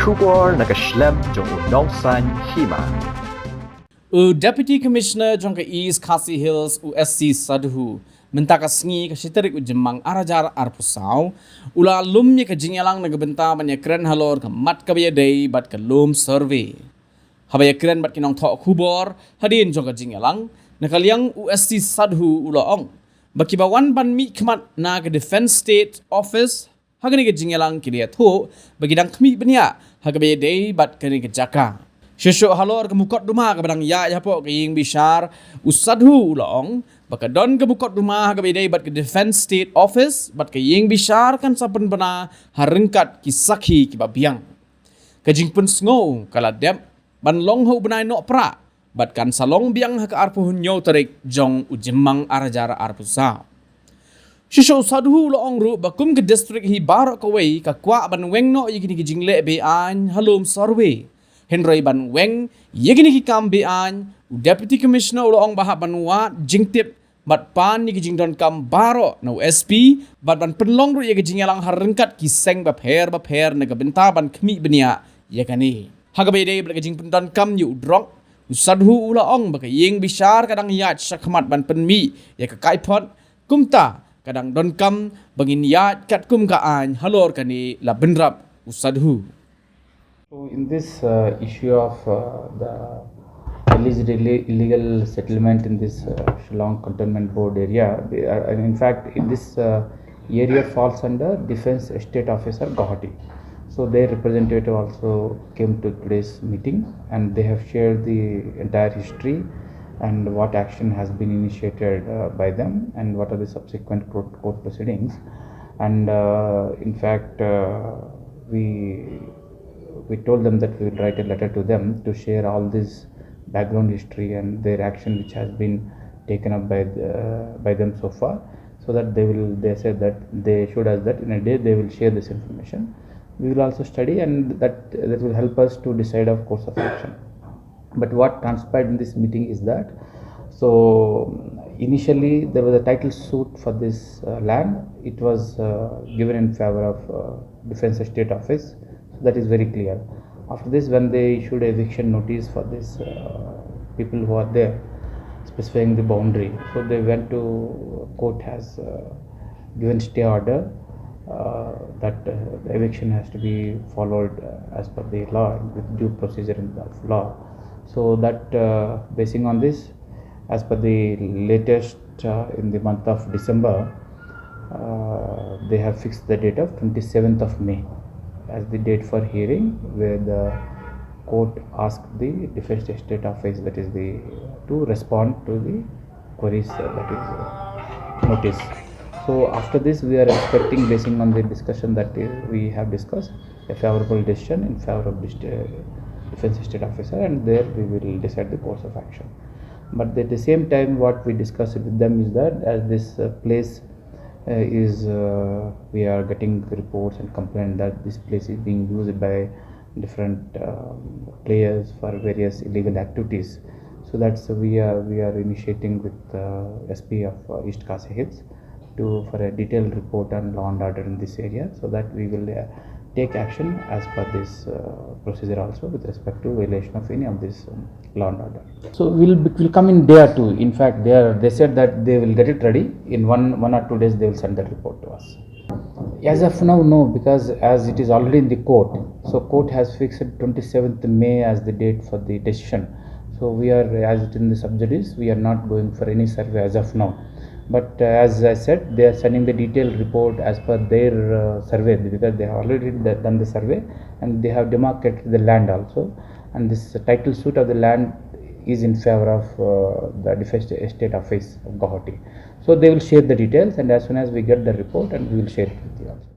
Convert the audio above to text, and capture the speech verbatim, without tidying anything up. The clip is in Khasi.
Khubor na ka shlem jong u Nongsaiñ Hima. U Deputy Commissioner jong ka East Khasi Hills, u S C Sadhu, mynta ka sngi ka shi tarik u Jymmang ar hajar arphew saw, u la lum ïa ka jingïalang na ka bynta ban ïakren halor ka mat kaba ïadei bad ka lum survey. Haba ïakren bad ki nongthoh khubor hadien jong ka jingïalang, na ka liang u S C Sadhu u la ong ba kiba wan ban mihkhmat na ka Defence State Office ha kane ka jingïalang ki la ïathuh ba ki dang khmih bniah ha kaba ïadei bad kane ka jaka. Shuh shuh halor ka mukotduma kaba dang ïaid hapoh ka ïing bishar, u Sadhu u la ong ba ka don ka mukotduma ha kaba ïadei bad ka Defence State Office bad ka ïing bishar kan sa pynbna ha ryngkat ki sakhi kiba biang. Ka jingpynsngew ka la dep ban long ha u bnai Nohprah bad kan sa long biang ha ka arphew hynñiew tarik jong u Jymmang ar hajar arphew saw. Shuh shuh u Sadhu u la ong ruh ba kum ka district hi baroh kawei ka kwah ban weng noh ïa kine ki jingleh be-aiñ ha lum survey. Hynrei ban weng ïa kine ki kam be-aiñ, u Deputy Commissioner u la ong ba hap ban wad jingtip bad pan ïa ki jingdonkam baroh na u S P bad ban pynlong ruh ïa ka jingïalang ha ryngkat ki seng bapher bapher na ka bynta ban khmih bniah ïa kane. Ha kaba ïadei bad ka jingpyndonkam ïa u drok, u Sadhu u la ong ba ka ïing bishar ka dang ïaid shakhmat ban pynmih ïa ka kaiphod, kumta ka dang donkam ba ngin ïaid katkum ka aiñ halor kane, la bynrap u Sadhu. So in this uh, issue of uh, the alleged illi- illegal settlement in this uh, Shillong Cantonment Board area, they are, and in fact, in this uh, area falls under Defense Estate Officer Guwahati. So their representative also came to today's meeting, and they have shared the entire history and what action has been initiated uh, by them and what are the subsequent court, court proceedings. And uh, in fact, uh, we we told them that we will write a letter to them to share all this background history and their action which has been taken up by the, by them so far, so that they will, they said that they assured us that in a day they will share this information. We will also study, and that that will help us to decide our course of action. But what transpired in this meeting is that, so initially there was a title suit for this uh, land. It was uh, given in favor of uh, Defense Estate Office. So that is very clear. After this, when they issued eviction notice for this uh, people who are there, specifying the boundary, so they went to court, has uh, given stay order uh, that uh, the eviction has to be followed uh, as per the law, with due procedure in the law. So that uh, basing on this, as per the latest uh, in the month of December, uh, they have fixed the date of twenty-seventh of May as the date for hearing, where the court asked the Defense Estate Office, that is the, to respond to the queries uh, that is uh, notice. So after this, we are expecting, basing on the discussion that uh, we have discussed, a favorable decision in favor of dist- uh, Defense Estate Officer, and there we will decide the course of action. But at the same time, what we discussed with them is that as this uh, place uh, is, uh, we are getting reports and complaint that this place is being used by different um, players for various illegal activities. So that's we are we are initiating with uh, S P of uh, East Khasi Hills to for a detailed report on law and order in this area, so that we will uh, take action as per this uh, procedure also with respect to violation of any of this um, law and order. So we'll, we'll come in day or two. In fact, they are, they said that they will get it ready in one, one or two days. They will send that report to us. As of now, no, because as it is already in the court, so court has fixed twenty-seventh May as the date for the decision. So we are, as it in the subjudice, we are not going for any survey as of now. But uh, as I said, they are sending the detailed report as per their uh, survey, because they have already d- done the survey and they have demarcated the land also. And this title suit of the land is in favor of uh, the Defense Estate Office of Guwahati. So they will share the details, and as soon as we get the report, and we will share it with you also.